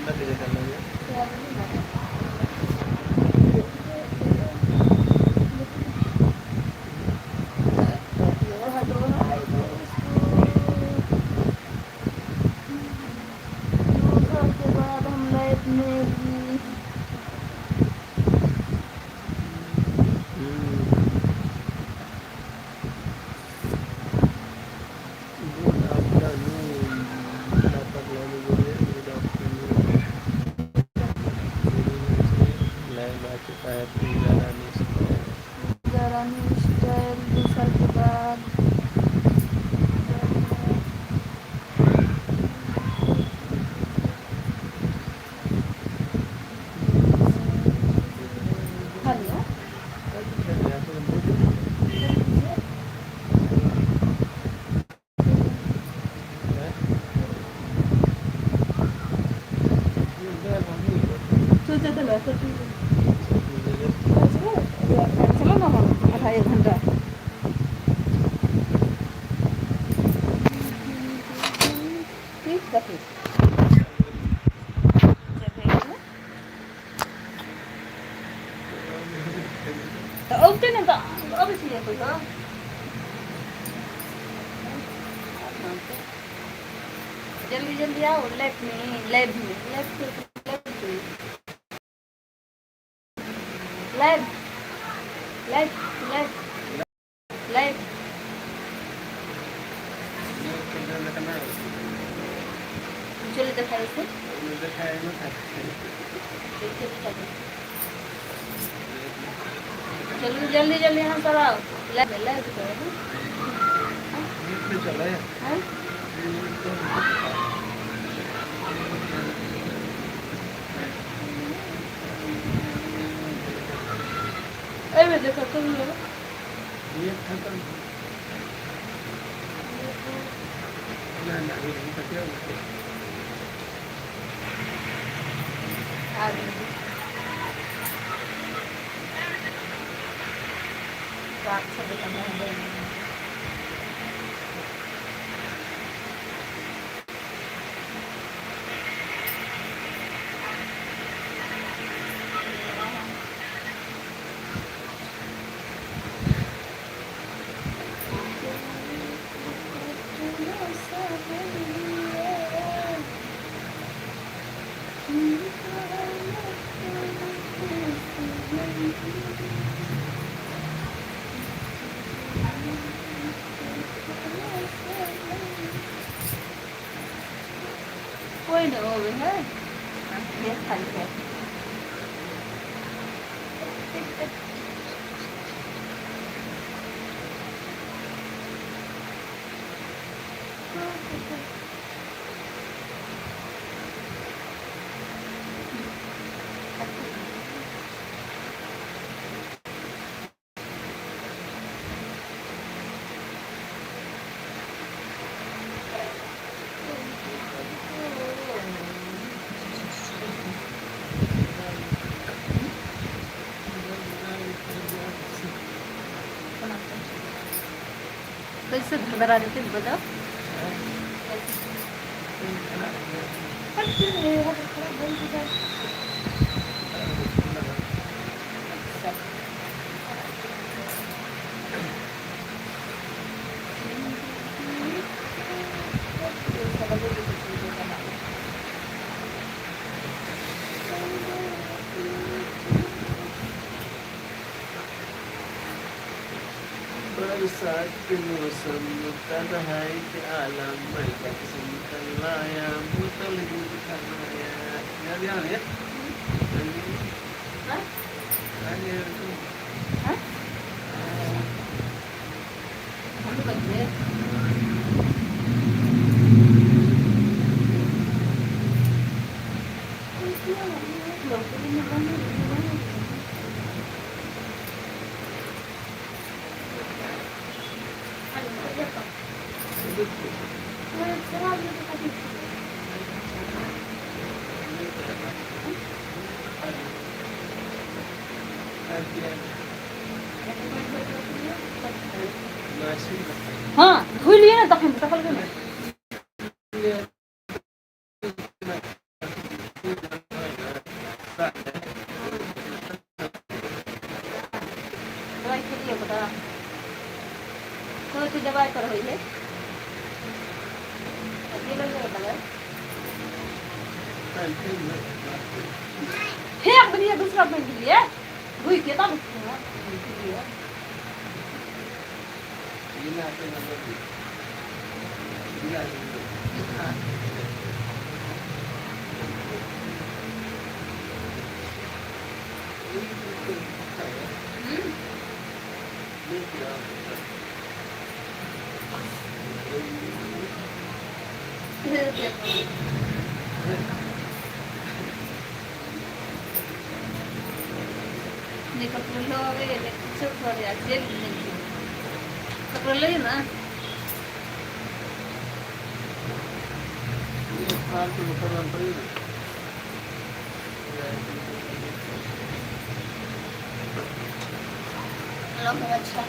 Hello hi दोस्तों। 2 साल के बाद हम लाइव में भी। गुड आफ्टरनून, लाइव बोलिए। गुड आफ्टरनून, लाइव आ चुका है पूजा रानी स्टाइल। पूजा रानी स्टाइल, 2 साल के बाद। हेलो। चलो ना, हम आधा एक घंटा। ठीक कथी? तऽ औतै ने तऽ अबै छियै कोइ तऽ। जल्दी जल्दी आओ लाइव में, लाइव में, live live live live live live. चलो, देखाइ से देखिए, दिखा। चलो, जल्दी जल्दी, यहाँ सब आओ, लाइव लाइव करो। हाँ। एहिमे देखो, तुम लोग। ये खत्म ना ना, ये खत्म। आ गई। तो अच्छा देखा है। कोई नहीं हो है, ये खाली है। कैसे धड़धड़ा देते, बताओ। बरसात के मौसम, तन्हाई के आलम, मैं सुनकर लाया बोतल दूध खाया। याद याद है। हाँ? हाँ? हम बच्चे। हँ, धोइ ने तखन तखन ने। दवाइ पर होइ है। दवाइ फेर देलियै, दूसरा बनि गेलियै भुइ के तब। नहि ककरो लऽ नहि किछो करे, आ चलि गेलै। ककरो लै ने। अच्छा।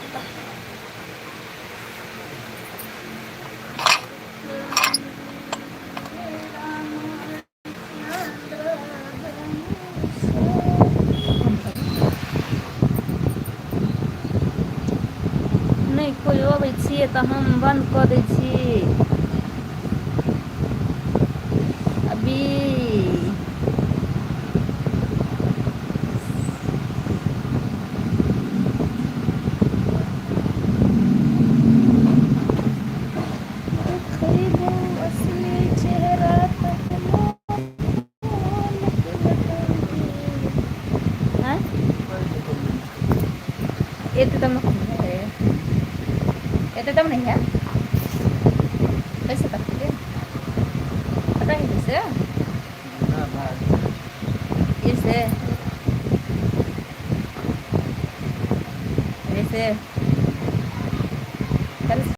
नहि कोइ अबै छियै तऽ हम बन्द कऽ दै छी अभी। देखैबो असली चेहरा तऽ मोन आँय। एते तब है, एते तब नहीं है। कैसे कटते पता है? कैसे ऐसे ऐसे।